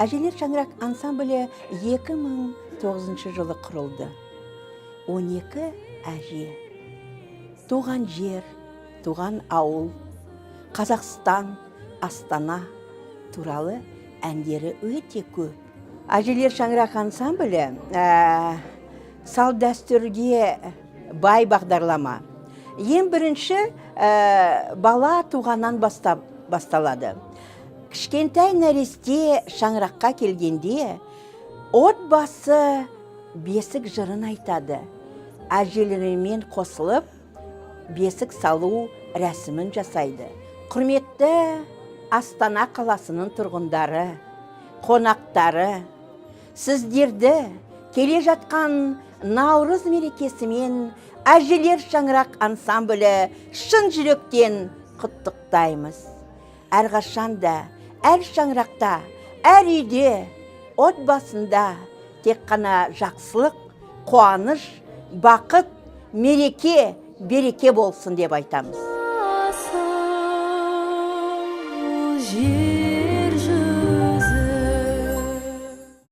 Әжелер шаңырақ ансамблі 2009 жылы құрылды. 12 әже. Туған жер, туған ауыл, Қазақстан, Астана туралы әндері өте көп. Әжелер шаңырақ ансамблі салт дәстүрге бай бағдарлама. Ең бірінші бала туғаннан бастап басталады. Кішкентай нәресте шаңыраққа келгенде, отбасы бесік жырын айтады. Әжелерімен қосылып, бесік салу рәсімін жасайды. Құрметті Астана қаласының тұрғындары, қонақтары, сіздерді келе жатқан Наурыз мерекесімен Әжелер шаңырақ ансамблі шын жүректен құттықтаймыз. Әрқашан да, әр шаңырақта, әр үйде, отбасында тек қана жақсылық, қуаныш, бақыт, мереке, береке болсын деп айтамыз.